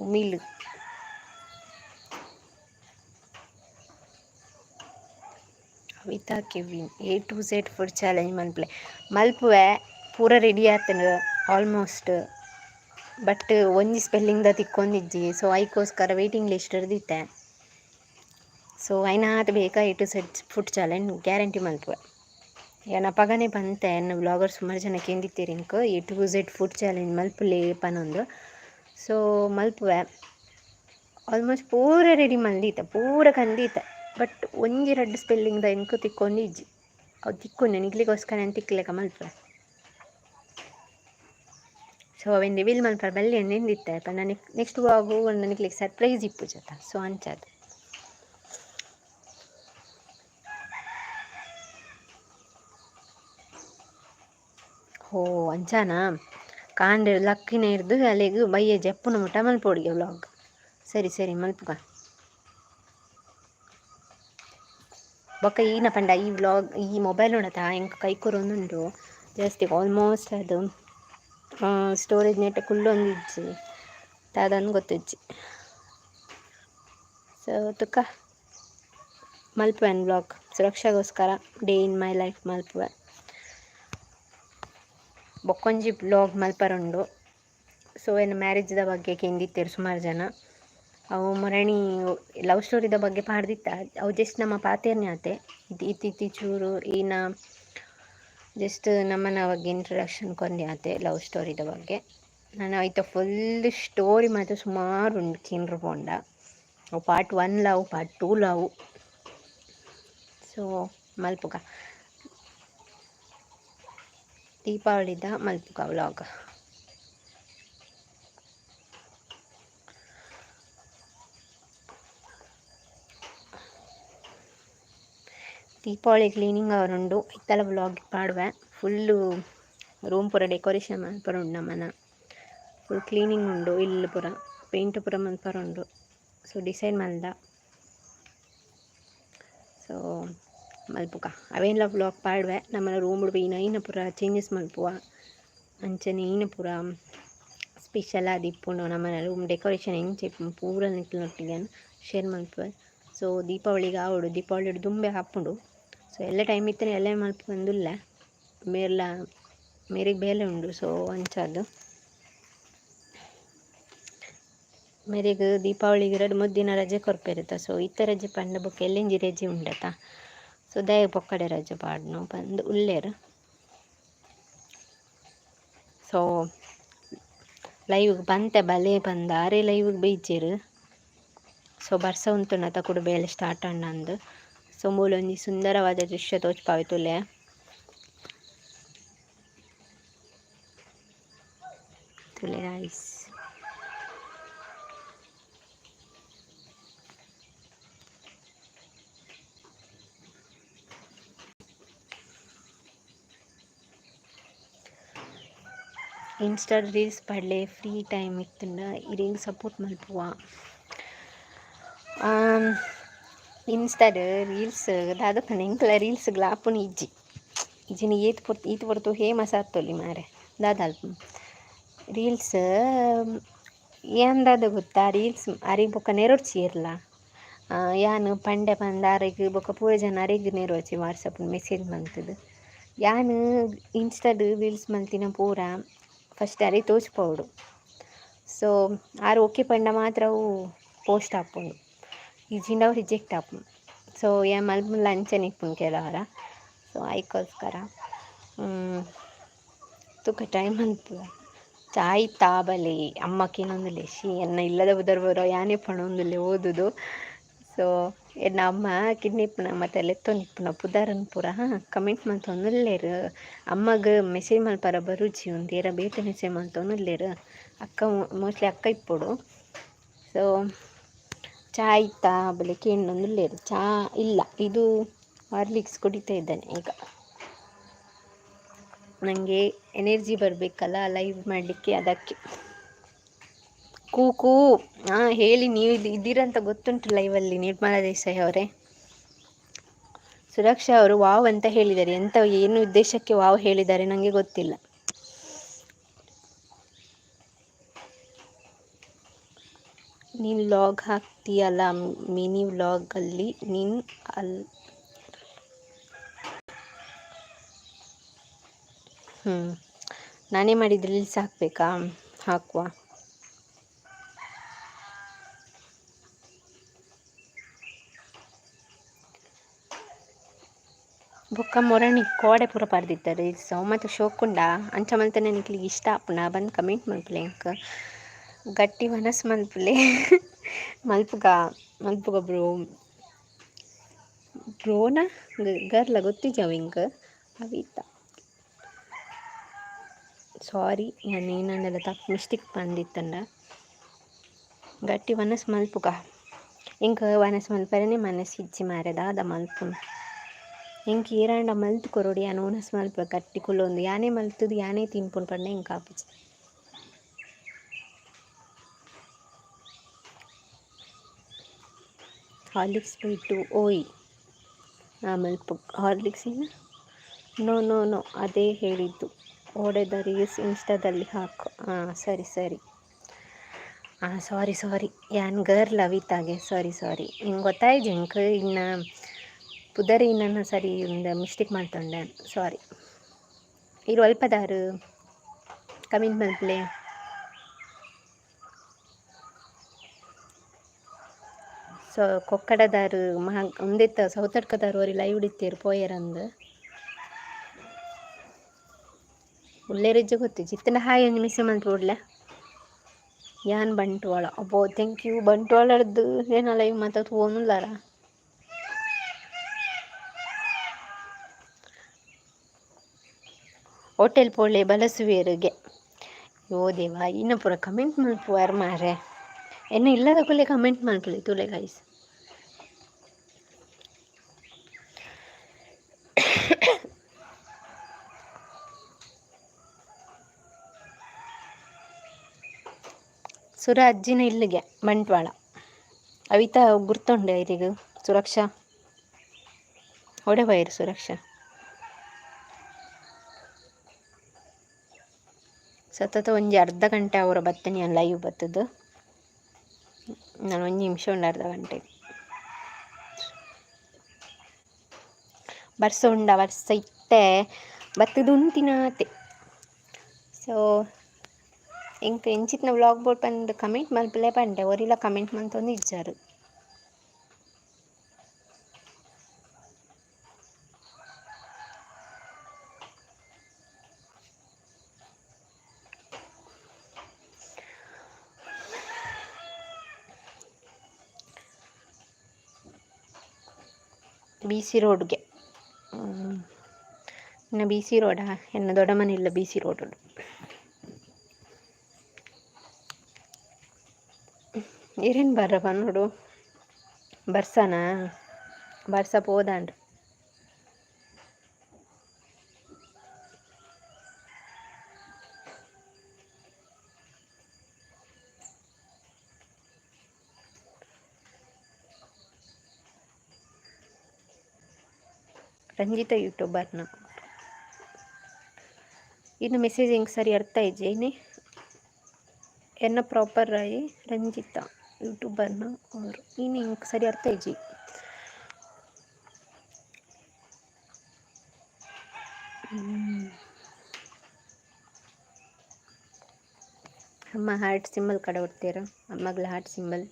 ಉಮಿಲ್ Kavitha Kevin A to Z food challenge ಮಲ್ಪುಲೆ. ಮಲ್ಪುವೆ, ಪೂರ ರೆಡಿ ಆತಂಡು ಆಲ್ಮೋಸ್ಟ್, ಬಟ್ ಒಂಜಿ ಸ್ಪೆಲ್ಲಿಂಗ್ದ ತಿಕ್ಕೊಂದಿಜ್ಜಿ. ಸೊ ಐಕೋಸ್ಕರ ವೇಟಿಂಗ್ ಲಿಸ್ಟ್ ಇರ್ದಿತ್ತೆ. ಸೊ ಐನಾತ್ ಬೇಗ A to Z food challenge guarantee ಮಲ್ಪುವೆ. ಯಾನ್ ಅಪಗನೆ ಪಂತೆ, ಎನ್ನ ವ್ಲಾಗರ್ ಸುಮಾರು ಜನ ಕೇಂದಿತ್ತೆರ್ ಎಂಕ್ A to Z food challenge ಮಲ್ಪುಲೆ ಪನೊಂದು. ಸೊ ಮಲ್ಪುವೆ. ಆಲ್ಮೋಸ್ಟ್ ಪೂರ ರೆಡಿ ಮಲ್ದಿತ್ತೆ, ಪೂರ ಕಂದಿತ್ತೆ, ಬಟ್ ಒಂಜಿ ರಡ್ಡ್ ಸ್ಪೆಲ್ಲಿಂಗ್ದ ಎಂಕ್ ತಿಕ್ಕೊಂದಿಜ್ಜಿ. ಅವು ತಿಕ್ಕುಂಡು, ನಿಕ್ಲೆಗೋಸ್ಕರ ತಿಕ್ಕಲೆಕ ಮಲ್ಪುವೆ. ಸೊ ಅವೆನ್ ರಿವೀಲ್ ಮಲ್ಪರೆ ಬಲ್ಲಿ ಅಂದ್ ಪಂಡ ನೆಕ್ಸ್ಟ್ ವ್ಲಾಗು ನಿಕ್ಲೆಗ್ ಸರ್ಪ್ರೈಸ್ ಇಪ್ಪುಜತ, ಸೊ ಅಂಚಾದ್. ಹೋ ಅಂಚಾನಾ, ಕಾಂಡೆ ಲಕ್ಕಿನ ಹಿಡ್ದು ಅಲೆಗ್ ಬಯ್ಯ ಜಪ್ಪುನ ಮುಟ ಮಲ್ಪೊಡಿಗೆ ವ್ಲಾಗ್. ಸರಿ ಸರಿ ಮಲ್ಪುಗ. ಬೊಕ್ಕ ಈನ ಪಂಡ ಈ ವ್ಲಾಗ್ ಈ ಮೊಬೈಲ್ ಉಂಡತ ಎಂಕ್ ಕೈ ಕೊರೊಂದುಂಡು ಜಾಸ್ತಿ. ಆಲ್ಮೋಸ್ಟ್ ಅದು ಸ್ಟೋರೇಜ್ ನೆಟ್ ಕುಲ್ಲೊಂದಿಜ್ಜಿ, ದಾದಂದ್ ಗೊತ್ತಿಜ್ಜಿ. ಸೊ ತುಕ ಮಲ್ಪುವೆನ್ ವ್ಲಾಗ್ ಸುರಕ್ಷಾಗೋಸ್ಕರ, ಡೇ ಇನ್ my life ಮಲ್ಪುವೆ. ಬೊಕ್ಕೊಂಜಿ ವ್ಲಾಗ್ ಮಲ್ಪರುಂಡು. ಸೊ ಎನ್ನ ಮ್ಯಾರೇಜ್ದ ಬಗ್ಗೆ ಕೇಂದಿತ್ತೆರ್ ಸುಮಾರು ಜನ. ಅವು ಮೊರಣಿ ಲವ್ ಸ್ಟೋರಿದ ಬಗ್ಗೆ ಪಾಡ್ದಿತ್ತ. ಅವು ಜಸ್ಟ್ ನಮ್ಮ ಪಾತೆರ್ನೆ ಆತೆ. ಇತ್ತಿತ್ತಿ ಚೂರು ಈನ ಜಸ್ಟ್ ನಮ್ಮನ ಬಗ್ಗೆ ಇಂಟ್ರಡಕ್ಷನ್ ಕೊಂದಿ ಆತೆ ಲವ್ ಸ್ಟೋರಿದ ಬಗ್ಗೆ. ನಾನು ಐತ ಫುಲ್ ಸ್ಟೋರಿ ಮಾತ್ರ ಸುಮಾರು ಉಂಡು ಕೇಂದ್ರ ಪೋಂಡ. ಅವು part 1 love, part 2 love. So ಮಲ್ಪುಗ, ದೀಪಾವಳಿದ ಮಲ್ಪುಗ ವ್ಲಾಗ್. ದೀಪಾವಳಿ ಕ್ಲೀನಿಂಗ್ ಅವರುಂಡು, ಇತ್ತಲ ವ್ಲಾಗ್ ಪಾಡುವೆ. ಫುಲ್ಲು ರೂಮ್ ಪೂರ ಡೆಕೋರೇಷನ್ ಮಲ್ಪರುಂಡು ನಮನ. ಫುಲ್ ಕ್ಲೀನಿಂಗ್ ಉಂಡು, ಇಲ್ಲ್ ಪೂರ ಪೇಂಟ್ ಪೂರ ಮಲ್ಪರುಂಡು. ಸೊ ಡಿಸೈಡ್ ಮಲ್ದ, ಸೊ ಮಲ್ಪುಗ ಅವೇನ್ಲ ವ್ಲಾಗ್ ಪಾಡುವೆ. ನಮ್ಮನ ರೂಮ್ ಈನ ಐನ ಪೂರ ಚೇಂಜಸ್ ಮಲ್ಪುವ. ಅಂಚನೆ ಈನ ಪೂರ ಸ್ಪೆಷಲ್ ಆದಿಪ್ಪುಂಡು ನಮ್ಮನ ರೂಮ್ ಡೆಕೋರೇಷನ್ ಎಂಚ ಇಪ್ಪುಂಡು ಪೂರ ನಿಕ್ಲೆನೊಟ್ಟಿಗೆ ಶೇರ್ ಮಲ್ಪುವೆ. ಸೊ ದೀಪಾವಳಿಗೆ ಆವೊಡು, ದೀಪಾವಳಿ ದುಂಬೆ ಆಪುಂಡು. ಸೊ ಎಲ್ಲ ಟೈಮ್ ಇತ್ತನೆ ಎಲ್ಲ ಮಲ್ಪೊಂದುಲ್ಲೆ, ಮೇರ್ಲ ಮೇರೆಗ್ ಬೇಲೆ ಉಂಡು. ಸೊ ಅಂಚಾದ್ ಮೇರೆಗ್ ದೀಪಾವಳಿಗ್ ರಡ್ಡ್ ಮೂಜಿ ದಿನ ರಜೆ ಕೊರ್ಪೆರುತ. ಸೊ ಇತ್ತೆ ರಜೆ ಪಂಡ ಬೊಕ್ಕ ಎಲ್ಲೆಂಜಿ ರಜೆ ಉಂಡತ. ಸೊ ದಾಯೆ ಪೊಕ್ಕಡೆ ರಜೆ ಪಾಡ್ನು ಪಂದ್ ಉಲ್ಲೆರ್. ಸೊ ಲೈವ್ ಬಂತೆ ಬಲೆ ಪಂದ್ ಆರೇ ಲೈವ್ ಬೈಜೆರ್. ಸೊ ಬರ್ಸ ಉಂತುಂಡತ ಕುಡ ಬೇಲೆ ಸ್ಟಾರ್ಟ್ ಆಂಡ್. ಸೊ ಮೂಲೊಂಜಿ ಸುಂದರವಾದ ದೃಶ್ಯ ತೋಜ್ಪಾವೆ ತೂಲೆ. ತೂಲೆ ಗೈಸ್. ಇನ್ಸ್ಟಾ ರೀಲ್ಸ್ ಪಾಡ್ಲೆ, ಫ್ರೀ ಟೈಮ್ ಇತ್ತುಂಡ ಇರೆಗ್ ಸಪೋರ್ಟ್ ಮಲ್ಪುವ. ಇನ್ಸ್ಟಾಡ್ ರೀಲ್ಸ್ ದಾದ ಪಂಡ ಎಂಕ್ಲ ರೀಲ್ಸ್ ಆಪುನ ಇಜ್ಜಿ. ಇಜ್ಜಿಂಡ ಏತ್ ಪೊರ್ತು ಈತ್ ಪೊರ್ತು ಫೇಮಸ್ ಆತೊಲಿ ಮಾರ್ರೆ. ದಾದ ಅಲ್ಪ ರೀಲ್ಸ್ ಏನ್ ದಾದ ಗೊತ್ತಾ, ರೀಲ್ಸ್ ಅರೆಗ್ ಬೊಕ್ಕ ನೆರೊಡ್ಚಿ ಏರ್ಲ. ಯಾನ್ ಪಂಡೆ ಪಂದ್ ಅರೆಗ್ ಬೊಕ್ಕ ಪೂರ ಜನ ಅರೆಗ್ ನೆರೊಡ್ಚಿ ವಾಟ್ಸಪ್ ಮೆಸೇಜ್ ಮಲ್ತುದು. ಯಾನ್ ಇನ್ಸ್ಟಾಡ್ ರೀಲ್ಸ್ ಮಲ್ತಿನ ಪೂರ ಫಸ್ಟ್ ಅರೆಗ್ ತೋಜ್ಪಾವೊಡು. ಸೊ ಆರ್ ಓಕೆ ಪಂಡ ಮಾತ್ರ ಅವು ಪೋಸ್ಟ್ ಆಪುಂಡು, ಇಜ್ಜಿಂಡ ಅವು ರಿಜೆಕ್ಟ್ ಆಪುಂಡು. ಸೊ ಯಾನ್ ಮಲ್ಪುನ್ಲ ಅಂಚನೆ ಇಪ್ಪುಂಡು ಕೆಲವರ. ಸೊ ಐಕೋಸ್ಕರ ತೂಕ ಟ್ರೈ ಮಲ್ಪುವ. ಚಾಯ್ ತಾಬಲೆ ಅಮ್ಮ ಕೇನೊಂದುಲ್ಲೆ she ಎನ್ನ ಇಲ್ಲದ ಬುದರ್ ಬರೋ ಯಾನೇ ಪಣೊಂದುಲ್ಲೆ ಓದುದು. ಸೊ ಎನ್ನ ಅಮ್ಮ ಕಿಡ್ನಿಪ್ಪುನ ಮತ್ತು ಲೆತ್ತೊಂದಿಪ್ಪುನ ಪುದರನ್ ಪೂರ ಕಮೆಂಟ್ ಮಲ್ತೊಂದುಲ್ಲೆರ್. ಅಮ್ಮಗ್ ಮೆಸೇಜ್ ಮಲ್ಪರ ಬರುಜಿ ಉಂದು ಏರ ಬೇತೆ ಮೆಸೇಜ್ ಮಲ್ತೊಂದುಲ್ಲೆರ್. ಅಕ್ಕ ಮೋಸ್ಟ್ಲಿ ಅಕ್ಕ ಇಪ್ಪೊಡು. ಸೊ ಚಾ ಇತ್ತಾ ಬಲೆ ಕೇಂಡೊಂದುಲ್ಲೆರ್. ಚಾ ಇಲ್ಲ, ಇದು ಹಾರ್ಲಿಕ್ಸ್ ಕುಡಿತಾ ಇದ್ದೇನೆ ಈಗ. ನನಗೆ ಎನರ್ಜಿ ಬರಬೇಕಲ್ಲ ಲೈವ್ ಮಾಡಲಿಕ್ಕೆ, ಅದಕ್ಕೆ. ಕೂಕು ಹಾಂ ಹೇಳಿ, ನೀವು ಇದ್ದೀರಂತ ಗೊತ್ತುಂಟು ಲೈವಲ್ಲಿ. ನಿರ್ಮಲಾ ದೇಸಾಯಿ ಅವರೇ, ಸುರಕ್ಷಾ ಅವರು ವಾವ್ ಅಂತ ಹೇಳಿದ್ದಾರೆ. ಎಂತ ಏನು ಉದ್ದೇಶಕ್ಕೆ ವಾವ್ ಹೇಳಿದ್ದಾರೆ ನನಗೆ ಗೊತ್ತಿಲ್ಲ. ನೀನು ವ್ಲಾಗ್ ಹಾಕ್ತೀಯಲ್ಲ, ಮಿನಿ ವ್ಲಾಗಲ್ಲಿ ನೀನು ಅಲ್ಲಿ ಹ್ಞೂ ನಾನೇ ಮಾಡಿದ ರೀಲ್ಸ್ ಹಾಕಬೇಕಾ? ಹಾಕುವ. ಬೊಕ್ಕ ಮೊರಣಿ ಕೋಡೆ ಪೂರ ಪಾಡ್ದಿತ್ತ ರೀಲ್ಸ್ ಅವು ಮಾತ ಶೋಕುಂಡ ಅಂಚ ಮಲ್ತನೆ ನಿಕ್ಲಿಗೆ ಇಷ್ಟ ಆಪುಂಡ ಬಂದು ಕಮೆಂಟ್ ಮಲ್ಪುಲೆ. ಎಂಕ್ ಗಟ್ಟಿ ಮನಸ್ಸು ಮಲ್ಪುಲೆ. ಮಲ್ಪುಗ ಮಲ್ಪುಗ ಬ್ರೋ. ಬ್ರೋನ ಗರ್ಲ ಗೊತ್ತಿಜ್ಜ ಎಂಕ್ ಅವಿತ. ಸಾರಿ, ಯಾನ್ ಏನಾಂಡಲ ತಪ್ಪು ಮಿಸ್ಟೇಕ್ ಪಂದಿತ್ತಂಡ. ಗಟ್ಟಿ ಮನಸ್ಸು ಮಲ್ಪುಗ. ಎಂಕ್ ವನಸ್ ಮಲ್ಪರೆನೆ ಮನಸ್ಸು ಇಜ್ಜಿ ಮಾರ್ರೆ, ದಾದ ಮಲ್ಪುನು. ಎಂಕ್ ಏರಾಂಡ ಮಲ್ತ್ ಕೊರೊಡು, ಯಾನ್ ವನಸ್ ಮಲ್ಪುವೆ ಗಟ್ಟಿ ಕುಲ್ಲೊಂದು. ಯಾನೇ ಮಲ್ತುದು ಯಾನೇ ತಿನ್ಪುನು ಪಂಡ ಎಂಕ್ ಆಪುಜಿ. ಹಾರ್ಲಿಕ್ಸ್ ಬೈಟು ಓಯ್ ಮಲ್ಪ ಹಾರ್ಲಿಕ್ಸ್ ಏನು? ನೋ ನೋ ನೋ, ಅದೇ ಹೇಳಿದ್ದು, ಓಡೆದ ರೀಲ್ಸ್ ಇನ್ಸ್ಟಾದಲ್ಲಿ ಹಾಕು. ಹಾಂ ಸರಿ ಸರಿ. ಹಾಂ ಸಾರಿ ಸಾರಿ, ಯಾನ್ ಗರ್ಲ್ ಅವಿತಾಗೆ, ಸಾರಿ ಸಾರಿ. ಹಿಂಗೆ ಗೊತ್ತಾಯ್ಜಿ ಎಂಕ್ ಇನ್ನ ಪುದರ್ ಇನ್ನನ್ನು ಸರಿ ಒಂದು ಮಿಸ್ಟೇಕ್ ಮಲ್ತೊಂಡೆ, ಸಾರಿ. ಇರು ಅಲ್ಪದಾರು ಕಮೆಂಟ್ ಮಲ್ಪಲೆ. ಸೊ ಕೊಕ್ಕಡದಾರು ಮಹಾ ಉಂದೆತ್ತ ಸೌತಡ್ಕದಾರು ಒರಿ ಲೈವ್ ಇತ್ತೆರ್ ಪೋಯೆರಂದ್. ಉಲ್ಲೇರಿಜ್ಜ ಗೊತ್ತಿಜ್ಜಿ. ಇತ್ತಂಡ ಹಾಯ್ ಒಂಜಿ ಮೆಸೇಜ್ ಮಲ್ತ್ ಯಾನ್ ಬಂಟ್ವಾಳ. ಅಬ್ಬೋ thank you. ಬಂಟ್ವಾಳರ್ದು ಏನ ಲೈವ್ ಮಾತ ತೂವೊಂದುಲ್ಲಾರ. ಹೋಟೆಲ್ ಪೋಳೆ ಬಲಸುವೇರಿಗೆ. ಯೋ ದೇವಾ, ಇನ್ನ ಪೂರ ಕಮೆಂಟ್ ಮಲ್ಪುವಾರ್ ಮಾರ್ರೆ. ಎನ್ನ ಇಲ್ಲದ ಕುಲೆ ಕಮೆಂಟ್ ಮಲ್ಪುಲೆ ತೂಲೆ ಗೈಸ್. ಸುರ ಅಜ್ಜಿನ ಇಲ್ಲಿಗೆ ಬಂಟ್ವಾಳ. ಅವಿತಾ ಗುರ್ತುಂಡೆ ಐರಿಗ್ ಸುರಕ್ಷಾ. ಓಡೆ ಪೋಯೆರ್ ಸುರಕ್ಷಾ. ಸತತ ಒಂಜಿ ಅರ್ಧ ಗಂಟೆ ಅವರ ಬತ್ತನೆ ಲೈವ್ ಬತ್ತದು. ನಾನು ಒಂಜಿ ನಿಮಿಷ ಉಂಡು ಅರ್ಧ ಗಂಟೆ. ಬರ್ಸ ಉಂಡ ಬರ್ಸ ಇತ್ತೆ ಬತ್ತದು ಉಂತಿನಾತೆ. ಸೊ ಎಂಕ್ ಎಂಚಿತ್ತಿನ ವ್ಲಾಗ್ ಬೋಡ್ ಪಂದ್ ಕಮೆಂಟ್ ಮಲ್ಪುಲೆ ಪಂಡೆ, ಒರಿಲ ಕಮೆಂಟ್ ಮಲ್ತೊಂದು ಇಜ್ಜಾರ್. ಬಿ ಸಿ ರೋಡ್ಗೆ. ಇನ್ನು ಬಿ ಸಿ ರೋಡಾ? ಎನ್ನ ದೊಡ್ಡ ಮನೆ ಇಲ್ಲ ಬಿ ಸಿ ರೋಡ್. ಇರೇನು ಬರ್ರಪ್ಪ ನೋಡು. ಬರ್ಸನಾ? ಬರ್ಸ ಪೋದಾಂಡ್. ರಂಜಿತಾ ಯೂಟ್ಯೂಬರ್ನ. ಇನ್ನು ಮೆಸೇಜ್ ಹೆಂಗೆ ಸರಿ ಅರ್ಥ ಇಜ್ಜಿ ಏನೇ? ಎನ್ನ ಪ್ರಾಪರ್ ಆಗಿ ರಂಜಿತಾ ಯೂಟ್ಯೂಬರ್ನ ಅವರು. ಇನ್ನು ಹಿಂಗೆ ಸರಿ ಅರ್ಥ ಇಜ್ಜಿ. ಅಮ್ಮ ಹಾರ್ಟ್ ಸಿಂಬಲ್ ಕಡವಡ್ತೀರ ಅಮ್ಮಗಳ ಹಾರ್ಟ್ ಸಿಂಬಲ್.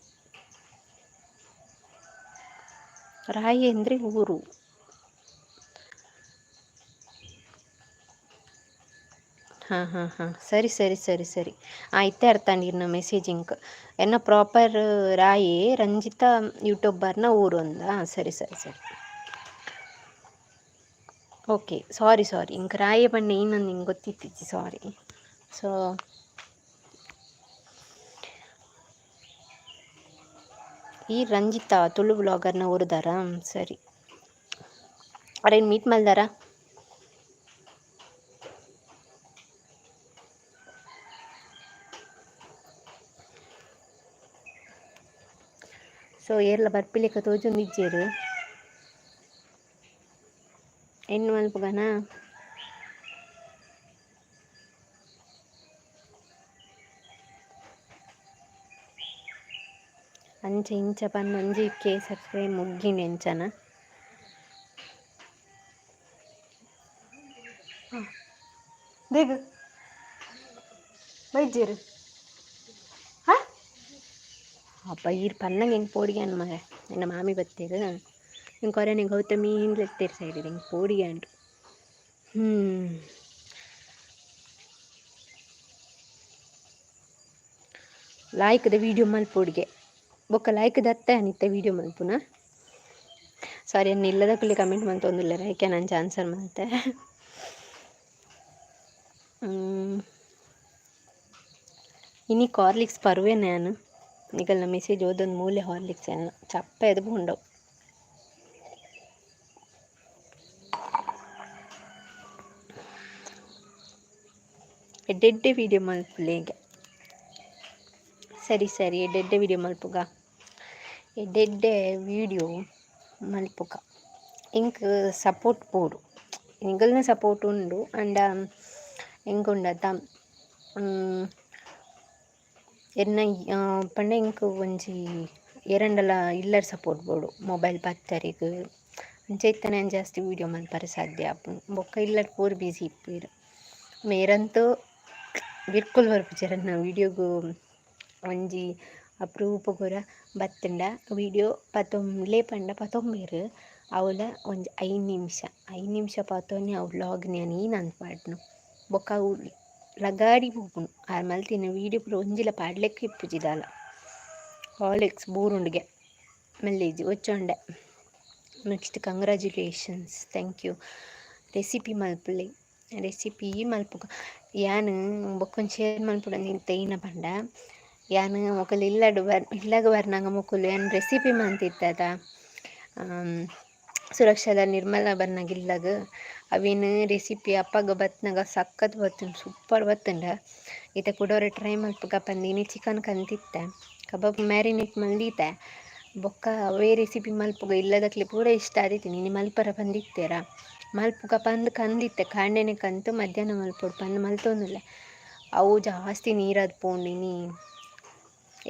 ರಾಯಿ ಅಂದರೆ ಊರು. ಹಾಂ ಹಾಂ ಹಾಂ, ಸರಿ ಸರಿ ಸರಿ ಸರಿ. ಇತ್ತೆ ಅರ್ಥ ನೀರ್ನ ಮೆಸೇಜ್ ಇಂಕ್ ಎನ್ನ ಪ್ರಾಪರ್ ರಾಯಿ ರಂಜಿತಾ ಯೂಟ್ಯೂಬರ್ನ ಊರು ಅಂದ. ಸರಿ ಸರಿ ಸರಿ, ಓಕೆ, ಸಾರಿ ಸಾರಿ. ಇಂಕ್ ರಾಯಿ ಬಣ್ಣ ಏನಂದು ನಿಂಗೆ ಗೊತ್ತಿತ್ತಿಜ್ಜಿ, ಸಾರಿ. ಸೊ ಈ ರಂಜಿತಾ ತುಳು ಬ್ಲಾಗರ್ನ ಊರುದಾರ. ಸರಿ, ಅವ್ರೇನು ಮೀಟ್ ಮಲ್ದಾರ? ಸೊ ಏರ್ಲ ಬರ್ಪಿಲೆಕ್ಕ ತೋಜೊಂದಿಜ್ಜೆರ್ ಎನ್ನು ಮಲ್ಪುಗನ. ಅಂಚ ಇಂಚ ಪಂದ್ ಒಂಜಿ ಕೆ ಸಬ್ಸ್ಕ್ರೈಬ್ ಮುಗ್ಗಿಂಡ್ ಎಂಚನ. ದೇಗ್ ಬೈಜೇರು ಹಾಂ ಅಪ್ಪ ಈರ್ ಪನ್ನಂಗೆ ಹೆಂಗೆ ಪೋಡಿಗೆ ಅನ್ ಮಗ ಎನ್ನ ಮಾಮಿ ಬತ್ತೇರು ಇಂಕ ಹೊರನೆ ಗೌತಮಿ ಹಿಂದ್ಲೆತ್ತೇರು ಸೈಡ್ ಹಿಂಗೆ ಪೋಡಿಗೆ ಅಂಡು. ಲಾಯ್ಕದ ವೀಡಿಯೋ ಮಲ್ಪೋಡಿಗೆ ಬೊಕ್ಕ ಲಾಯ್ಕ್ ದತ್ತ ಅನಿತ್ತ ವೀಡಿಯೋ ಮಲ್ಪುನ. ಸಾರಿ, ಅನ್ನ ಇಲ್ಲದಕ್ಕಲ್ಲಿ ಕಮೆಂಟ್ ಮಂತೊಂದುಲ್ಲೆರ್ ಐಕೆ ನಂಚ ಆನ್ಸರ್ ಮಲ್ತೆ. ಇನಿ ಹಾರ್ಲಿಕ್ಸ್ ಪರ್ವೆ ನಾನು ನಿಗಲ್ನ ಮೆಸೇಜ್ ಓದೊಂದು ಮೂಲೆ ಹಾರ್ಲಿಕ್ಸ್ ಎನ್ನ ಚಪ್ಪೆ ಎದು ಪೋಂಡವು. ಎಡ್ಡೆಡ್ಡೆ ವೀಡಿಯೋ ಮಲ್ಪುಲೆಗೆ. ಸರಿ ಸರಿ, ಎಡ್ಡೆಡ್ಡೆ ವೀಡಿಯೋ ಮಲ್ಪುಗ, ಎಡ್ಡೆಡ್ಡೆ ವೀಡಿಯೋ ಮಲ್ಪುಗ. ಎಂಕ್ ಸಪೋರ್ಟ್ ಬೋಡು, ನಿಗಲ್ನ ಸಪೋರ್ಟ್ ಉಂಡು. ಆಂಡ ಎಂಕ್ ಉಂಡತ ಎನ್ನ ಪಂಡ ಎಂಕ್ ಒಂಜಿ ಏರಂಡಲ ಇಲ್ಲಡ್ ಸಪೋರ್ಟ್ ಬೋಡು ಮೊಬೈಲ್ ಪತ್ತರೆಗ್. ಅಂಚ ಇತ್ತನೆ ಯಾನ್ ಜಾಸ್ತಿ ವೀಡಿಯೋ ಮಲ್ಪರೆ ಸಾಧ್ಯ ಆಪುಂಡು. ಬೊಕ್ಕ ಇಲ್ಲಡ್ ಪೂರ ಬಿಸಿ ಇಪ್ಪುವೆರ್. ಮೇರಂತೂ ಬಿರ್ಕುಲ್ ಬರ್ಪುಜೆರ್ ಎನ್ನ ವೀಡಿಯೋಗು. ಒಂಜಿ ಅಪರೂಪಗೊರ ಬತ್ತುಂಡ ವೀಡಿಯೋ ಪತೊನ್ಲೆ ಪಂಡ ಪತೊಂಬೆರ್. ಅವ್ಲ ಒಂಜಿ 5 ನಿಮಿಷ 5 ನಿಮಿಷ ಪತೊನ್ನೆ ಅವು ವ್ಲಾಗ್ನ್ ಯಾನ್ ಈನಂದ್ ಪಾಡ್ನು. ಬೊಕ್ಕ ಅವು ಲಗಾಡಿ ಪೋಪುಂಡು. ಆರ್ ಮಲ್ತಿನ ವೀಡಿಯೋ ಪೂರ ಒಂಜಿಲ ಪಾಡ್ಲೆಕ್ಕ ಇಪ್ಪುಜಿ ದಾಲ. ಹಾರ್ಲಿಕ್ಸ್ ಬೂರುಂಡುಗೆ ಮೆಲ್ಲೆಜ್ಜಿ ಒಚ್ಚೊಂಡೆ. Next congratulations, thank you. Recipe ಮಲ್ಪುಲೆ, ರೆಸಿಪಿ ಮಲ್ಪುಗ. ಯಾನ್ ಬೊಕ್ಕೊಂಜಿ ಶೇರ್ ಮಲ್ಪೊಡಂದು ಇತ್ತೆ ಇನ ಪಂಡ ಯಾನ್ ಮೊಕುಲು ಇಲ್ಲಡ್ ಬರ್ ಇಲ್ಲಗ್ ಬರ್ನಗ ಮೊಕುಲು ಯಾನ್ ರೆಸಿಪಿ ಮಂತಿತ್ತದ. ಸುರಕ್ಷಾದ ನಿರ್ಮಲ ಬರ್ನಗ ಇಲ್ಲಗ್ ಅವೆನ್ ರೆಸಿಪಿ ಅಪ್ಪಗ ಬತ್ನಗ ಸಖತ್ ಬತ್ತುಂಡು, ಸೂಪರ್ ಬತ್ತುಂಡ. ಇತ್ತೆ ಕುಡೊರ ಟ್ರೈ ಮಲ್ಪುಗ ಪಂದ್ ಇನಿ ಚಿಕನ್ ಕಂತಿತ್ತೆ, ಕಬಾಬ್ ಮ್ಯಾರಿನೇಟ್ ಮಲ್ದಿತ್ತೆ. ಬೊಕ್ಕ ಅವೇ ರೆಸಿಪಿ ಮಲ್ಪುಗ, ಇಲ್ಲದಕ್ಲೆ ಪೂರ ಇಷ್ಟ ಆದಿತ್ತಿನಿ. ಇನಿ ಮಲ್ಪರ ಪಂದಿತ್ತೆರ, ಮಲ್ಪುಗ ಪಂದ್ ಕಂದಿತ್ತೆ. ಕಾಂಡೆನೆ ಕಂತು ಮಧ್ಯಾಹ್ನ ಮಲ್ಪೊಡು ಪಂದ್ ಮಲ್ತೊಂದುಲ್ಲೆ. ಅವು ಜಾಸ್ತಿ ನೀರಾದ್ ಪೋಂಡು ಇನಿ,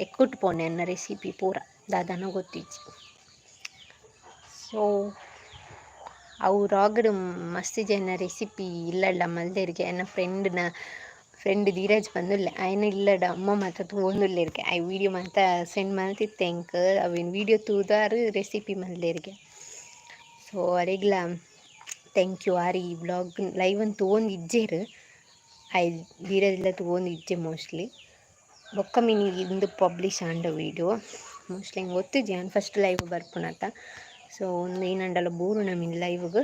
ಎಕ್ಕುಟ್ ಪೋಂಡು ಎನ್ನ ರೆಸಿಪಿ ಪೂರ, ದಾದನ ಗೊತ್ತಿಜ್ಜಿ. ಸೊ ಅವು ರಾಗಡ್ ಮಸ್ತ್ ಜನ ರೆಸಿಪಿ ಇಲ್ಲಡ್ಲ ಮಲ್ದೆರ್ಗೆ. ಎನ್ನ ಫ್ರೆಂಡ್ನ ಫ್ರೆಂಡ್ ಧೀರಜ್ ಪಂದುಲ್ಲೆ, ಆಯನ ಇಲ್ಲಡ ಅಮ್ಮ ಮಾತ ತೂವೊಂದುಲ್ಲೆರ್ಗೆ. ಆಯೆ ವೀಡಿಯೋ ಮಾತ ಸೆಂಡ್ ಮಲ್ತಿತ್ತೆ ಎಂಕ್, ಅವೆನ್ ವೀಡಿಯೋ ತೂದಾರ್ ರೆಸಿಪಿ ಮಲ್ದೆರ್ಗೆ. ಸೊ ಅರೆಗ್ಲ thank you. ಆರ್ ಈ ವ್ಲಾಗ್ ಲೈವ್ ತೂವೊಂದು ಇಜ್ಜೆರ್, ಆಯ್ ಧೀರಜ್ಲ ತೂವೊಂದು ಇಜ್ಜೆ ಮೋಸ್ಟ್ಲಿ. ಬೊಕ್ಕ ಮಿನಿ ಇಂದು ಪಬ್ಲಿಷ್ ಆಂಡ ವೀಡಿಯೋ ಮೋಸ್ಟ್ಲಿ ಎಂಕ್ ಗೊತ್ತಿಜ್ಜಿ, ಯಾನ್ ಫಸ್ಟ್ ಲೈವ್ ಬರ್ಪುನತ. ಸೊ ಉಂದು ಏನಂಡಲ ಬೂರುನ ಮಿನಿ ಲೈವ್ಗ್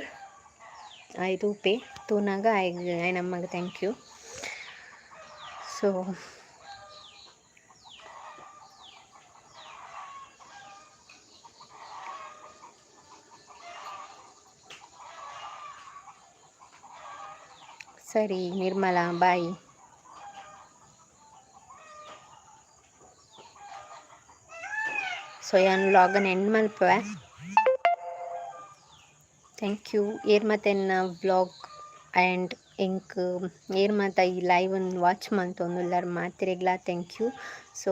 ಆಯ್ ತೂಪೆ, ತೂನಾಗ ಆಯ್ಗ್ ಆಯ್ನ ಅಮ್ಮಗ್ thank you. So ಸರಿ ನಿರ್ಮಲಾ, ಬಾಯ್. ಸೊ ಯಾನ್ ವ್ಲಾಗನ್ ಎಂಡ್ ಮಲ್ಪುವೆ. Thank you ಏರ್ ಮಾತ ಎನ್ನ ವ್ಲಾಗ್ ಆ್ಯಂಡ್ ಎಂಕ್ ಏರ್ ಮಾತ ಈ ಲೈವ್ ವಾಚ್ ಮಂತೊಂದುಲ್ಲಾರ್ ಮಾತೆರೆಗ್ಲಾ thank you. So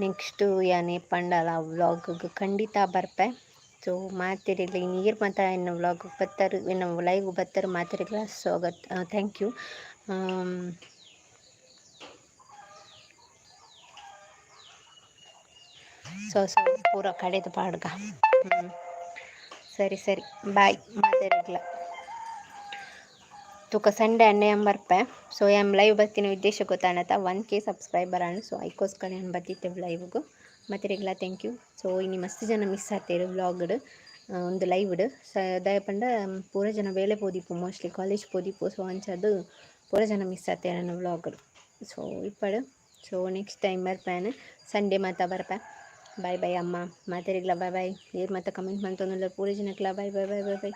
next ಯಾನ್ ಏಪಂಡಲ ವ್ಲಾಗ್ ಖಂಡಿತ ಬರ್ಪೆ. ಸೊ ಮಾತೆರೆಗ್ಲ ಇನಿ ಏರ್ ಮಾತ ಎನ್ನ ವ್ಲಾಗ್ ಬತ್ತರ್, ಎನ್ನ ಲೈವ್ ಬತ್ತರ್ ಮಾತೆರೆಗ್ಲಾ ಸ್ವಾಗತ, thank you. ಸೊ ಸೊ ಪೂರ ಕಡೆದು ಪಾಡ್ಗ. ಸರಿ ಸರಿ, ಬಾಯ್ ಮಾತೆರೆಗ್ಲ. ತೂಕ, ಸಂಡೇ ಅಣ್ಣೆ ಬರ್ಪೆ. ಸೊ ಯಾನ್ ಲೈವ್ ಬತ್ತಿನ ಉದ್ದೇಶ ಗೊತ್ತಾಣತ? 1K subscriber ಆಂಡ್. ಸೊ ಐಕೋಸ್ಕರ ಯಾನ್ ಬತ್ತಿತ್ತೆ ಲೈವ್ಗು. ಮಾತೆರೆಗ್ಲ thank you. So ಇನಿ ಮಸ್ತ್ ಜನ ಮಿಸ್ ಆತೇರು ವ್ಲಾಗ್ಡ್, ಒಂದು ಲೈವ್ಡ್. ದಾಯೆ ಪಂಡ ಪೂರ ಜನ ಬೇಲೆ ಪೋದಿಪ್ಪು, ಮೋಸ್ಟ್ಲಿ ಕಾಲೇಜ್ ಪೋದಿಪ್ಪು. ಸೊ ಅಂಚಾದ್ ಪೂರ ಜನ ಮಿಸ್ ಆತೇರ್ ನನ್ನ ವ್ಲಾಗ್ಡ್. ಸೊ ಇಪ್ಪಡು. ಸೊ ನೆಕ್ಸ್ಟ್ ಟೈಮ್ ಬರ್ಪೇನೆ, ಸಂಡೇ ಮಾತ ಬರ್ಪೆ. ಬಾಯ್ ಬಾಯ್ ಅಮ್ಮ, ಮಾತೆರೆಗ್ಲ ಬಾಯ್ ಬಾಯ್. ಏರ್ ಮಾತ ಕಮೆಂಟ್ ಮಂತೊಂದುಲ್ಲೆರ್ ಪೂರ ಜನಕ್ಲ bye bye bye bye boy.